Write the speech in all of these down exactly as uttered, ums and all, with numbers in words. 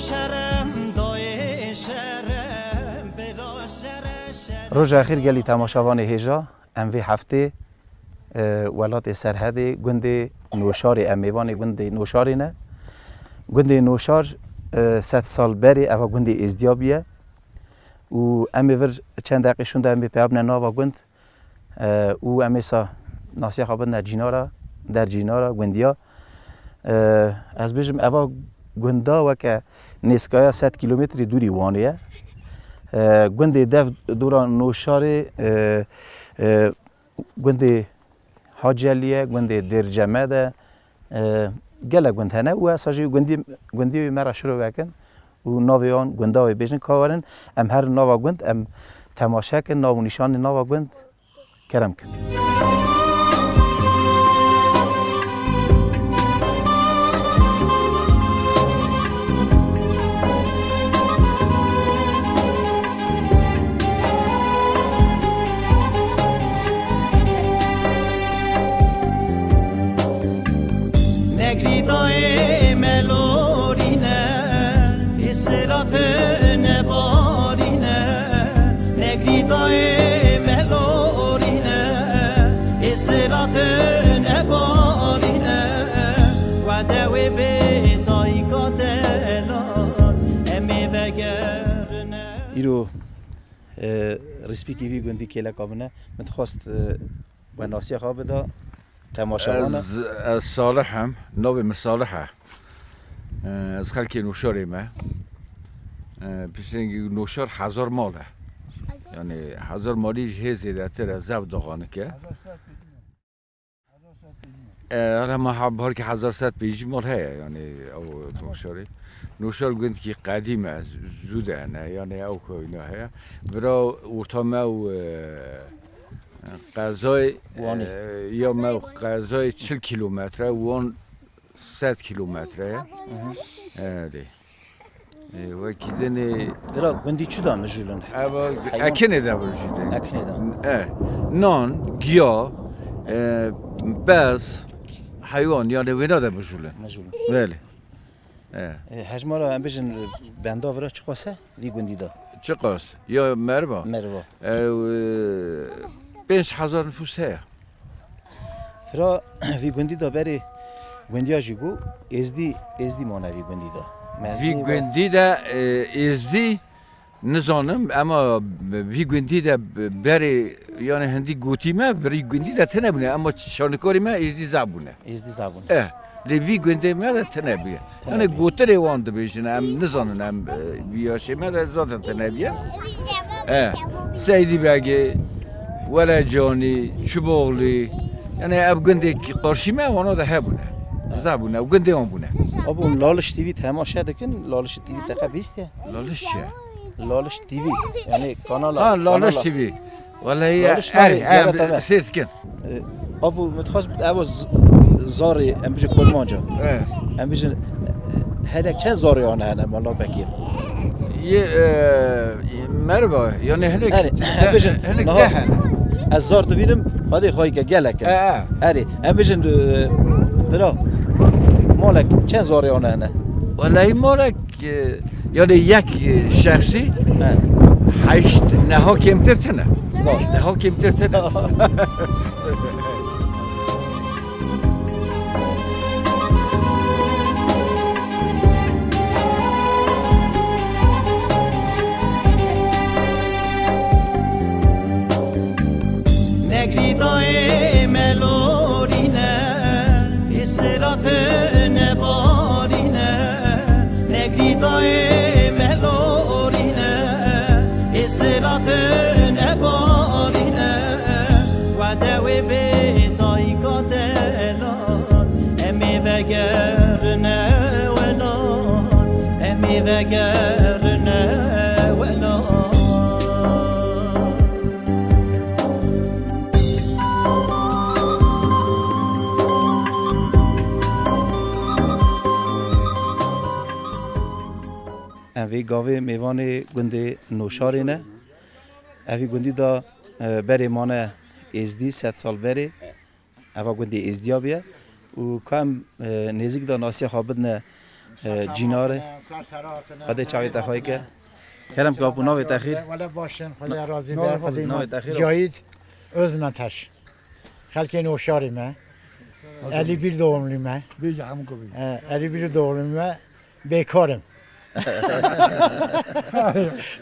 Şerem dayê şerem, bira şere şerem. Roja xêr gelî temaşevanê hêja. Em vê heftê, e, welatê Serhedê, gundê Noşarê, em mêvanê gundê Noşarê ne. Gundê Noşar, e, sed sal berê eva gundê Êzdiya bûye. Û em ê vir çend deqê şûnde em ê peya bine nava gund. E, û em ê sa nasiya xwe bidine cînara, der cînara, gundiya. E, ez bêjim eva gunda weke nêzîkaya sed kîlometrê dûrî Wanê ye. E, gundê dev dora Noşarê, e, e, gundê Hacelî ye, gundê Dêrcemed e, e, gelek gund hene û esa jî gundî, gundî me re şirovek in û navê wan gunda wê bêjin ka werin, em herin nava gund, em temaşe kin, nav û nîşanê nava gund. Kerem kin. Negrîdayê me lorîne, îsra tu nebarîne. Negrîdayê me lorîne, îsra tu nebarîne. Wede wê bê dayika te lan, em ê vegerine. Îro, e, rîspîkî vî gundî kêleka min e. Min dixwest, e, we nasiya xwe bida temaşevana. Ez, ez Salih im, navê min Salih e. E, ez xelkê Noşarê me. E, piştengî Noşar hezar mal e. Yani hezar malî jî hê zêdetir e, zef daxanik e. E, hema ha-, belkî hezar sed pêncî mal heye, yani ew Noşarê. Noşar gundkî qedîm e, zû de hene, yani ew koyna heye. Vira orta me û, e, qezayê, Wanê. E, ya me û qezayê çil kîlometre, wan sed kîlometre ye. Hı hı. Erê. E, wekî dinê. Vira gundî çi da mijûlin? Eva Heywan. Ekinê de mijûlin. Ekinê de. E, nan, giya, e, bez, heywan, yani wêna de mijûlin. Mijûlin. Belê. E. E, hejmara em bêjin, e, benda vira çiqas e vî gundî de? Çiqas? Ya meriva? Meriva. Ew, e, pênc hezar nifûs heye. Vira vî gundî de berê gundiya jî got, Êzdî, Êzdî mane vî gundî de. Me ez Vî nêva- gundî de, e, Êzdî nizanim, ema vî gundî de berê, yani hindî gotî me, vî gundî de tine bûne, ema şanikarî me Êzdî zaf bûne. Êzdî zaf bûne. Eh, lê vî gundê me de tine bûye. Tine Yani bûye. Gotinê wan dibêjin, em nizanin, em, e, vî yaşê me de zaten tine bûye. Eh, Seydî Begê, Welecanî, Çuboxlî, yani ev gundê qarşî me, wana de hebûne. Zaf bûne, ew gundê wan bûne. Abo, Laliş T V temaşe dikin, Laliş T V deqe bîst e. Laliş çi ye? Laliş T V, yani kanala, Ha, Laliş kanala. T V. Walahi Laliş em, nare, em ziyaret ame. Sêr dikin. E, abo, min dixwest ev z-, zarê, em bijin kurmanca. Evet. Em bijin, e, herek çend zarê ane hene, mala Bekir? Ye, e, merhaba, yani hinek Yani, de, em bijin, hinek naha de hene. Ez zar dibînim, hadi xwayke gelek in. E, e. Erê, em bijin, e, vira, malek çend zarê ane hene? Walahi malek, e, yani yek, e, şexsî He. heşt neha kêmtir tine. Zor. Neha kêmtir tine. Negrîdayê me lorîne, îsra tu nebarîne. Negrîdayê me lorîne, îsra tu nebarîne. Wede wê bê dayika te lan, em ê vegerine welat, em ê vegerine welat. Em vê gavê mêvanê gundê Noşarê ne. Evî gundî de, e, berê mane Êzdî, sed sal berê. Eva gundê Êzdiya bûye. Û ka em, e, nêzîk de nasiya xwe bidine e, Cînarê. Xwedê çavê te xwey ke. Kerem ke, apû, navê te xêr? Wele baş in, Xwedê razî be, Xwedê navê te xêr? Cahîd Özmenteş. Xelkê Noşarî me. Elî bir doğumluyum me. Bêje hemû kabî. E, elî bir doğumluyum me. Bêkar im.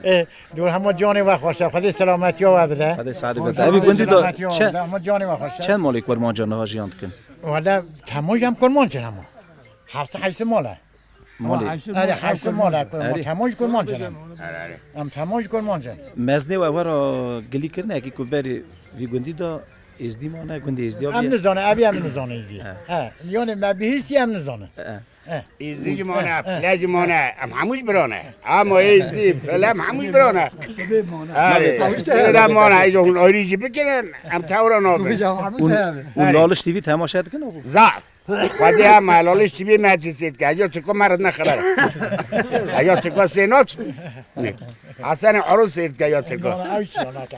E, dûr hema canê we xweş e. Xwedê selametiya we bide. Xwedê saet bide. Evî gundî de çe-, hema canê we xweş e. Çend malê kurmanca niha jiyan dikin? Wele temoj em kurmanc in hema. Heft heşt mal e. Malê. Erê, heşt mal e kurmanc. Erê. Temoj kurmanc in em. Erê, erê. Em temoj kurmanc in. Meznê we wera gilî kirine, ekî ku berî vî gundî de êzdî mane, gundê êzdiya bîye. Em nizane, evî em nizane êzdî. He. He. Yanî me bihîstî em nizane. He. Êzdî jî mane, pile jî mane, em hemû jî bira ne. Ama êzdî, pile em hemû jî bira ne. Erê, tê de mane, êjo hûn ayrî jî bikirin, em tewra nabin. Û Laliş T V temaşe dikin, oğlum? Zaf. Xwedê em Laliş T V me cî sêr dike, ya Tirko me re ne xeber. Ya Tirko sênaç. Hasanê Aro sêr dike ya Tirko. Ew sênaç.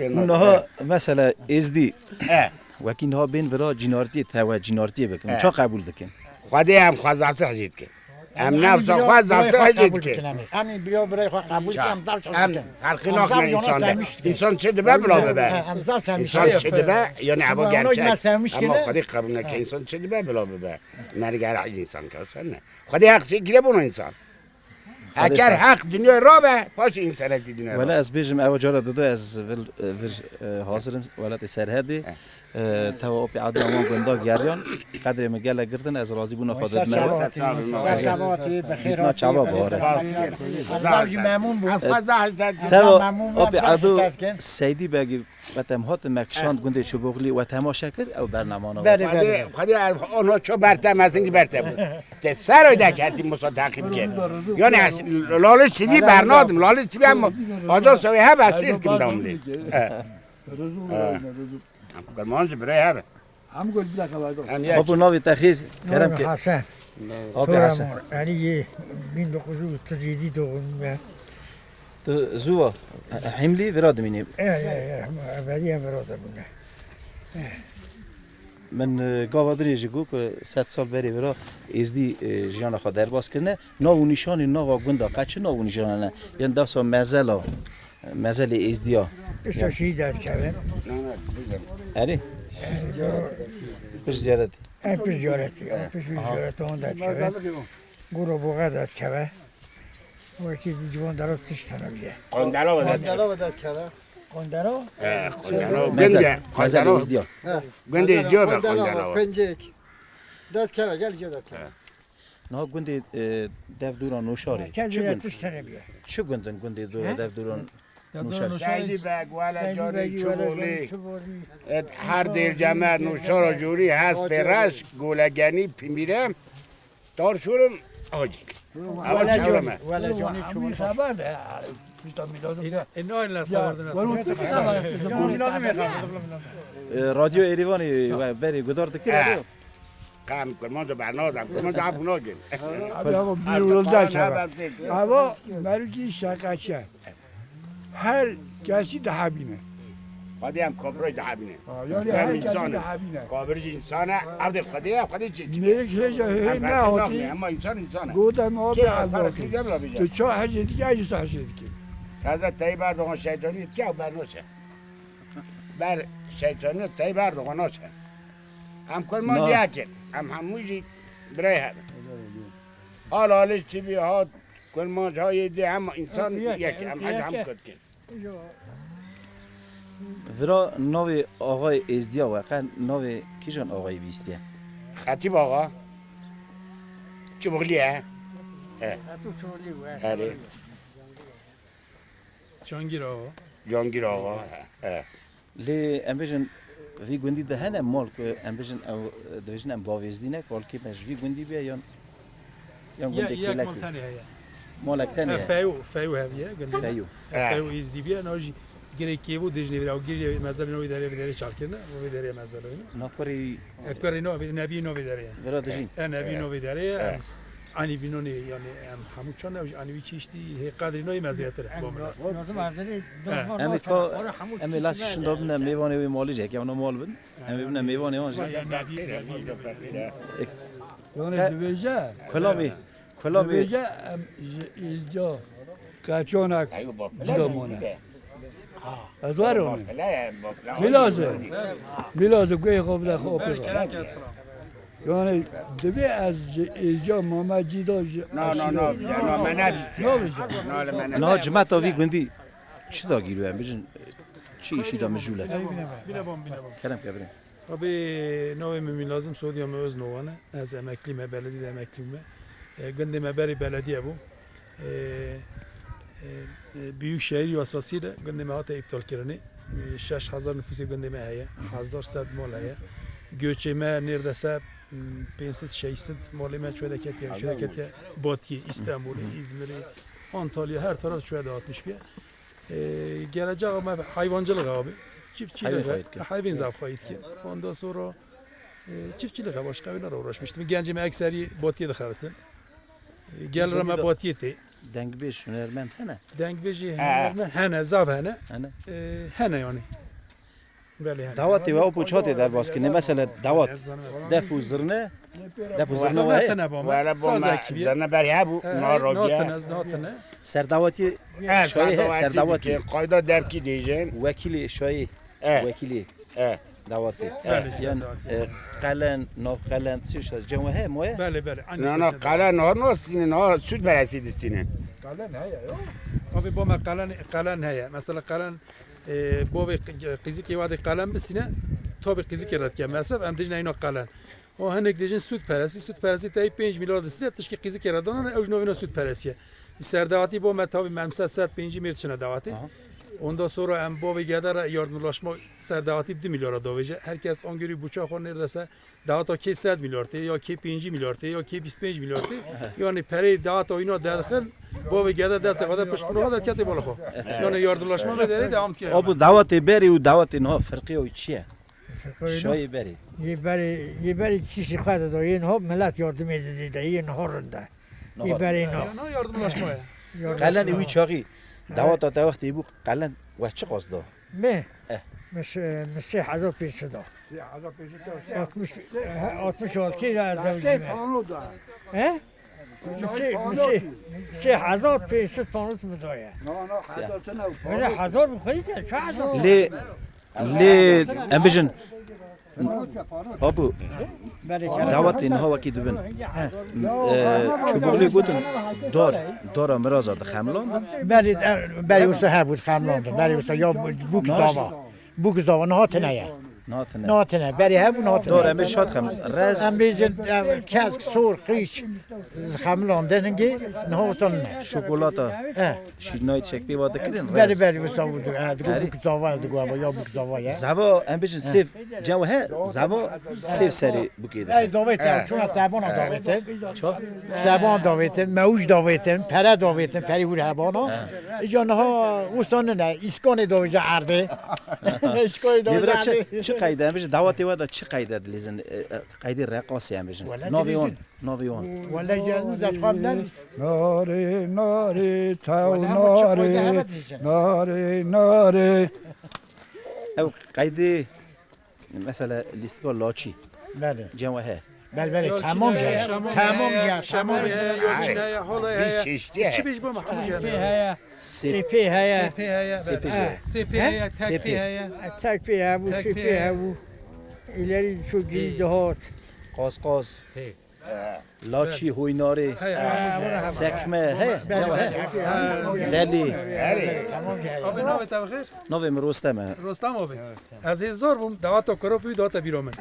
Û niha mesela êzdî. E. Wekî niha bên vira cînartiyê, tewe cînartiyê bikin. E. Ça qebûl dikin? Xwedê em xwe zaftir hecî dikin. Em nefsa xwe zaftir hecî dikin. Em ê bira birayê xwe qebûl dikin, em zaf şaş dikin. Em ferqî nakin însan de. Însan çi dibe bila bibe. Em zaf sevmiş. Însan çi dibe, yani eva gerçek. Ama Xwedê qebûl neke, însan çi dibe bila bibe. Merg her insan ke sen ne. Xwedê heq çê gire bona însan. Heker heq dinyayê rabe, paşê însanetî dinyayê rabe. Wele ez bêjim, ew cara dudu ez vir, vir, e, hazir im, welatê Serhedê. E, tewa opê Adnan wan gunda geriyan, qedrê min gelek girtin, ez razî bûna xwe didime. Ser çava hatî, ser çava hatî, bi xêr hatî. Dîtina çava bihare. Spas kir. Ez zaf jî memnûn bûm. Ez xwe zaf hizmet kir. Tewa opê Edo Seydî Begî, we tem hatin me kişand gundê Çubuxlî, we temaşe kir, ew bernamana. Belê, belê. Xwedê, xwedê, ez ona ço berte, mezin jî berte bû. Te ser o de ketî Musa teqîb kir. Yani ez Laliş T V bernadim, Laliş T V em ajansa wê hebe sêr kim damlê. Rizu, rizu. Em kurmanc birayê hev in. Em got bila xeber. Em yek. Apo, navê te xêr, kerem ke. Hasan. Apo Hasan. Erî yê bin dokuz yüz otuz yedi doğumluyum ben. Tu zû a, Himlî vira dimînî. E, e, e, evvelî em vira de bûne. Min, e, gava dirê jî got ku sed sal berê vira êzdî, e, jiyana xwe derbas kirine. Nav û nîşanê nava gunda qe çi nav û nîşan hene? Yên dewsa mezela. Mezelê êzdiya. Pişta şehîd derdikeve. Erê? Piş ziyaret. En piş ziyaretî. En piş ziyaret wan derdikeve. Gura boğa derdikeve. Wekî di ciwan dera tişt hene bile. Qondera ve derdikeve. Qondera ve derdikeve. Qondera. Mezel, mezelê êzdiya. Gundê êzdiya be Qondera ve. Pencek. Derdikeve, gel ziyaret derdikeve. Niha gundê, e, Devdûra Nûşarê. Çi gund? Çi gund in gundê do-, Devdûra Nûşarê? Seydî Beg, Wele Canî, Çubuxlî. E, her Dêrceme, Nûşara Jûrî, Hespê Reş, Golegenî, Pimîre, Tarşûrim, Hacîk. Ewa çewre me. Wele Canî, Çubuxlî. Xeber de, pişta mîladê. E, ne ayın lasta vardı mesela? E, Radyo Êrîvanê we berê gudar dikir, alo? Qe em kurmanca bernadim, kurmanca hep nakin. Abi, ama bir yolda keve. Ama merûkî şeqeçe. Her kesî dihebîne. Hadi em kabrayî dihebîne. Ha, yani her kesî dihebîne. Kabir jî însan e, ev de Xwedê ye, Xwedê çê dike. Mêrik hêja hê nehatî. Ama însan însan e. Gote me abi Elbatî. Tu ça hecê dike, ez jî hecê dike. Taze Tayyip Erdoğan şeytanî dike, ew bernaçe. Ber şeytanî Tayyip Erdoğan naçe. Em kurmanc yek in. Em hemû jî birayê hev in. Ha Laliş çi bî, ha kurmanc, ha êdî, hema însan yek in. Em hej hem kurd in. Vira navê axayê êzdiya we, qe navê kîjan axayî bîstiye? Xetîb Axa. Çubuxlî ye. He. Erê. Cangîr Axa. Cangîr Axa, he, he. Lê em bêjin vî gundî de hene mal ku em bêjin ew, dibêjin em bavêzdî ne, kalkê me ji vî gundî bûye yan, yan gundê kêlek bû? Yek mal tenê heye. Malek tenê heye. Feyo, Feyo heviye gundê. Feyo. He. Feyo êzdî bûye, na jî girê kêvo dêjinê vira, ew girê mezelê navê derê, derê çal kirine, navê derê mezelê ne. Na kurê E, kurê navê, Nebî navê derê ye. Vira dijîn. E, Nebî navê derê ye. Anî vînonê, yani, em hemû çan ew jî anî vî çeştî hê qedrî nayê mezêtir e, bo min. Em ê ka, em ê lasî şinda bine mêvanê wê malî jî, heke wana mal bin. Em ê bine mêvanê wan jî. Yani, Nebî, Nebî, Nebî. E, yani, dibêje. Kulamê. Kulamê. Dibêje em ji îzca qeçanek cida mane. Ez werim. Mîlaze. Mîlaze guhê xwe bide xwe opê xwe. Yani divê ez ji îzca mame cida ji. Na, na, na, na, me nebîstiye. Nabêje. Na, li me ne. Na, cimeta vî gundî çi dagîr em bijin, çi îşî da mijûl e? Kerem ke birê. Abi, navê min Mîlazim, soyadê min Öznovan e. Ez emeklî me, beledî de emeklî me. E, gundê me berê belediye bû. E, e, e, Büyükşehir yasasıyla gundê me hate îptalkirinê. E, şeş hezar nüfusê gundê me heye, hezar sed mal heye. Göçê me neredeyse, m, pênc sed şeş sed malê me çûye de ketiye, çûye de ketiye Batiyê, Îstanbulê, Îzmirê, Antalya, her taraf çûye de atmiş bîye. E, geleceğe me hayvancılık abi. Çiftçilik. Hayvan xwayî dikin. Hayvan zaf xwayî dikin. Ondan sonra, e, çiftçilik başka oyunlara uğraşmıştım. Gencê me ekserî Batiyê dixebitin. E, gel re me Batiyê tê. Dengbêj, hunermend hene? Dengbêjî, he, hunermend hene, zaf hene. Hene. E, hene yani. Belê, hene. Dawetê we apo çatê derbas kirinê? Mesela dawet, def û zirne, def û zirne. Zirne we heye? Tine ba me. Wele bo me, sazekî ye. Zirne berê hebû, e, na rogiye. Natine, natine. Serdawetî, e, şayê he, serdawetî, serdawetî dike, qayda derbkî dêjin. Wekîlê şayê, e, wekîlê, e, dawetê. Belê, yan, serdawetî, e, qelen, nav qelen, çi şaz, cem we heye moye? Belê, belê, aynı şekilde. Na, na, qelen har nasînin, ha, süt beresi distînin. Qelen heye, yo. Abi, bo me qelen, qelen heye. Mesela qelen, e, bo ve qi-, qizikê wadê qelen bistîne, tabi qizikê re dike mesref, em dijne îna qelen. O hinek dêjin sûdperestî, sûdperestî teyî pênc milyar distîne, tişkî qîzikê re danane, ew ji navê ne sûdperestî ye. Serdawetî bo me tabî me em sed, sed pêncî mêr diçine dawetê. Aha. Ondan sonra em bo vê gede re yardımlaşma serdawetî du milyara davêje. Her kes angirî buça xwe neredeyse daweta kê sed milyar tê, ya kê pêncî milyar tê, ya kê bîst pênc milyar tê. Aha. Yani perê daweta wîna derdixin, bo vê gede destê xwe de pişt qulû xwe de ketê bala xwe. Yani yardımlaşma vê derê devam dike. Abi dawetê berê û dawetê niha ferqê ew çi ye? Şayê berê. Yê berê, yê berê kişî xwe dida, yên hop millet yardimê didî de, yên niha rind e. Niha rind e. Yê berê na. Ya, na yardımlaşma ye. Yardımlaşma. Qelen wî çaxî, daweta te wextê bû, qelen we çi qas da? Me? Eh. Me şe-, me sê hezar pênc sed da. Sê hezar pênc sed da. Altmış, he, altmış altı ile ez zewcî me. He? Misê, misê, sê hezar pênc sed pound mi daye. Na, na, hezar tine. Öyle hezar mi koydu? Çi hezar? Lê, lê, em bijin, abu, dawetê niha wekî dibin. E, çubuklê gotin, dar, dara miraza dixemlandin. Belê, e, belê wisa hebû dixemlandin. Belê wisa ya bûk dava. Bûk zava niha tine ye. Niha tine. Niha tine. Berê hebû niha tine. Dor em ê şad xem. Rez. Em bêjin, em, kesk, sor, qîç, xemilandin hingê, niha wisa nine. Şokolata. He. Şîrnayê çekdê wa dikirin, belê, rez. Belê, wisa bû, he, digo bûk zava, digo ava, ya bûk zava ye. Zava, em bêjin sêv, cem he, zava sêv serê bûkê de. Ey, davêtin, çuna sebana davêtin. Ça? Seban davêtin, mewj davêtin, pere davêtin, perî hûr hebana. He. Îca niha wisa nine, îskanê davêje erdê. Îskanê davêje erdê. Lê bira çi, çi qeyde? Em bijin dawetê we de çi qeyde dilîzin? E, e, qeydê reqasê em bijin. Navê wan, navê wan. Wele ez ez xwe bilîz. Narê, narê, tew narê, narê, narê. Ew qeydê Mesela lîstika laçî. Belê. Cem we he. Belê, belê, tamam jî heye. Tamam jî heye. Şemamê heye, yolîşne heye, halay heye. Çeşitî heye. Çi bêj bo me hemû jî heye. Heye. Sêp. Sêpê heye. Sêpê heye. Sêpê jî heye. Sêpê heye, tekpê heye. E, tekpê heye, bu sêpê heye, bu. İleri çok iyi dihat. Qazqaz. Laçî, hoynarê, sekme, he, ya he. Lelî. Abi navê te bi xêr? Navê min Rostem e. Rostem abi. Ez hêzdar bûm, daweta Kuropî date bîra min.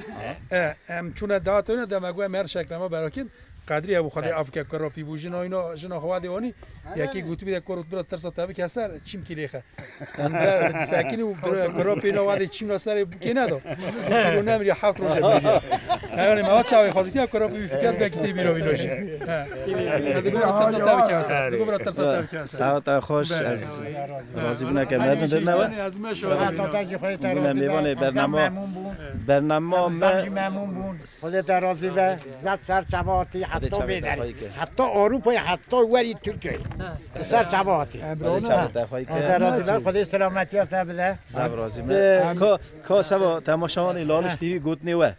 E, em çûne daweta wî de me got em her şeklema berakin. Qedrî hebû Xwedê af bike Kuropî bû. Jina wîna, jina xwe wadê anî. Yekî gotibî de Kurop bira tirsa te bike ser, çimkî lêxe. Em ber sekinî û bira, bira pêna wadê çîmna serê bûkê nedo. Bûkê û nemrî heft roje bêje. Heywanê me hat çavê xwe dikî, kura bi fikir belkî tê bîra wî lojî. He. Digo bira tirsa te bike ser. Digo bira tirsa te bike ser. Saeta xweş, ez razîbûneke mezin didime we. Bûne mêvanê bernama, bernama me. Xwedê te razî be, zaf ser çava hatî, heta vê derê. Heta Ewropayê, heta werî Tirkiyeyê. Ti ser çava hatî. Xwedê çava te xwey ke. Xwedê razî be, Xwedê selametiya te bide. Zaf razî me. Ka, ka seba temaşevanê Laliş T V gotinê we.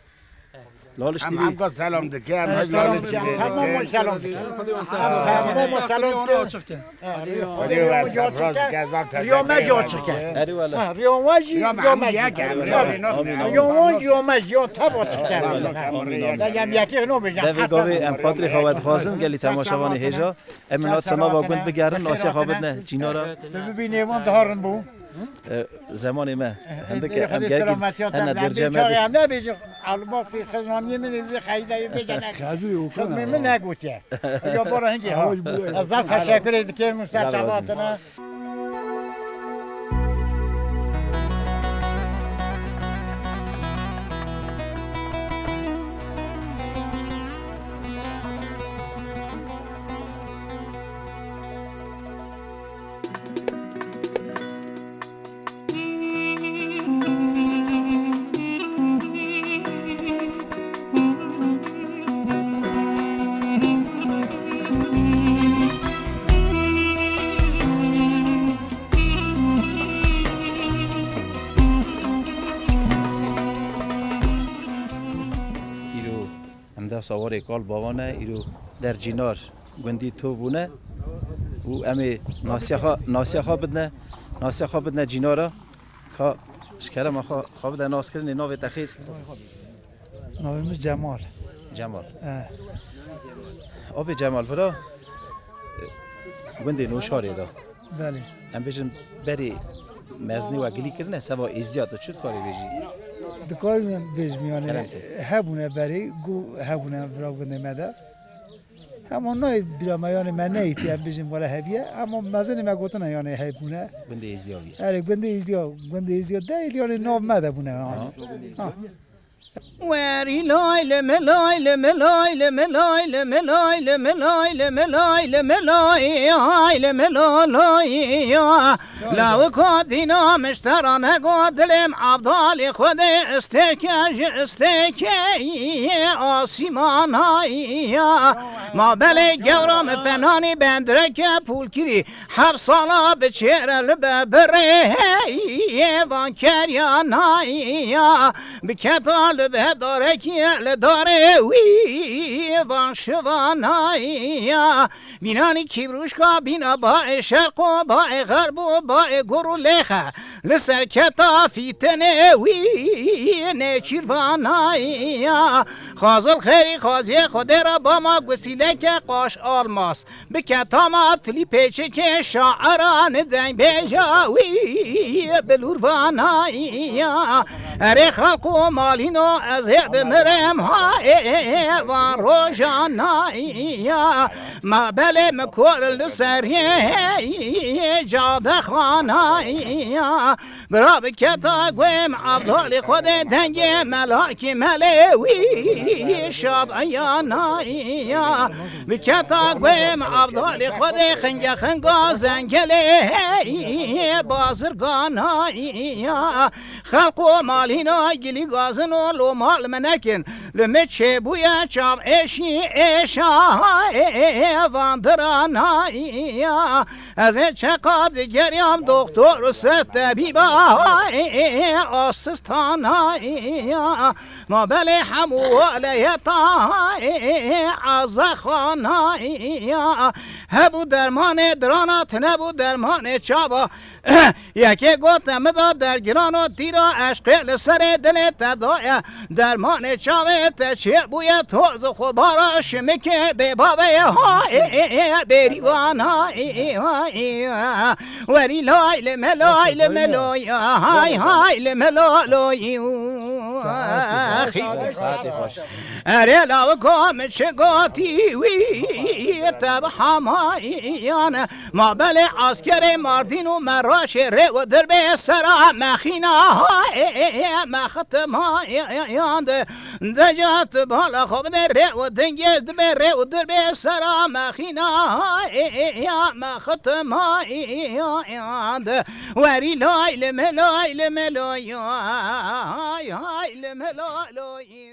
Laliş Em T V. Hemka selam dike, em Selam Laliş dike, T V tamam dike. Selam dike. Tamam selam dike. Hadi ve serraz gezal Riyo me jî açık e. Eri wele. Ha, riyo me jî, Riyo me riyo me jî. Yek e. Amin, amin. Riyo me jî, riyo me jî, yo tev açık e. Amin, amin. Da yem yekê no bejam. Devê gavê em xatirê xwe vedixwazin, gelî temaşevanê hêja. Em ê nat nava gund bigerin, nasiya xwe bidine cînara. Tu bibî nêvan diharin bû. E, zemanê me. Hindik e, em gergîn hene dercemê. Çaxê em nebêjin, Elbafî xizmaniyê min ê vê qeydeyê bêjene. Xizmê min negotiye. Ya bara hingê ha. Ez zaf teşekkür ê dikim, ser çavatine. Îro em deh sawarê kal bavane, îro der Cînar gundî to bûne û em ê nasiya xwe, nasiya xwe bidine, nasiya xwe bidine Cînara. Ka ji kerema xwe, xwe bide naskirinê, navê te xêr? Navê min Cemal. Cemal. E. Abê Cemal, vira, e, gundê Noşarê de. Belê. Em bêjin berê mezinê we gilî kirine, seva êzdiya tu çi dikarî bêjî? Dikarî bêjim, yani, Kerem ke. Hebûne berê, ku hebûne vira gundê me de. Hema nayê bîra me, yanê me neyîtiye, em bêjin wele hebiye, hema mezinê me gotine, yanê hebûne. Gundê Êzdiya bîye. Erê, gundê Êzdiya, gundê Êzdiya değil, yanê nav me de bûne, yanê. Ha. Ha. Werî lay li mi lay li mi lay li mi lay li mi lay li mi lay li mi lay li mi lay ay li mi lo lay ya. Lawika dîna miştera me got dilêm Abdalê Xwedê, istêke ji istêkê asîmana ya. Ma belê gewra min fenanî bendireke pûlkirî, heft sala bi çêre li be birê van keryana ya. Biketa li be darekî li darê wî van şivana ya. Bînanî kîbrûşka bîna baê şerq û baê xerb û baê gur û lêxe. Li ser keta fîtinê wî nêçîrvana ya. Xazil xêrî xaziyê Xwedê re bama gusîleke qaş almas. Bike tama tilî pêçikê şaeran dengbêja wî bilûrvana ya. Erê xelq û malîno ez hê bimirim ha ê van rojana ya. Ma belê min kor li serê cadexana ya. Bira biketa guê min Abdalê Xwedê dengê melakî melê wî şad eyana ya. Biketa guê min Abdalê Xwedê xinge xinga zengelê bazirgana ya. Xelq û malîna gilî gazin û lo mal min nekin. Li min çêbûye çav êşî êşa ê van dirana ya. Ez ê çeqa digeriyam doktor û ser tebîba ê asistana ya. Ma belê hemû weleyeta ê ezexana ya. Hebû dermanê dirana, tine bû dermanê çava. Yekê gote min da dergirano tîra eşqê li serê dilê te daye. Dermanê çavê te çêbûye toz û xubara şimikê bê bavê ha ê ê ê bêrîvana ê ê ha ê. Werî lay li me lay li me lay hay hay li me la lay. Saetê xweş, saetê xweş. Erê lawika min çi gotî wî te bi hemayan. Ma belê askerê Mardîn û Meraşê rê û dirbê sera mexîna ha ê ê ê mexitma yan de. Deca tu bala xwe bide rê û dingê dibê rê û dirbê sera mexîna ha ê ê ya mexitma yan de. Werî lay li me lay li me lay hay hay li me lay lay.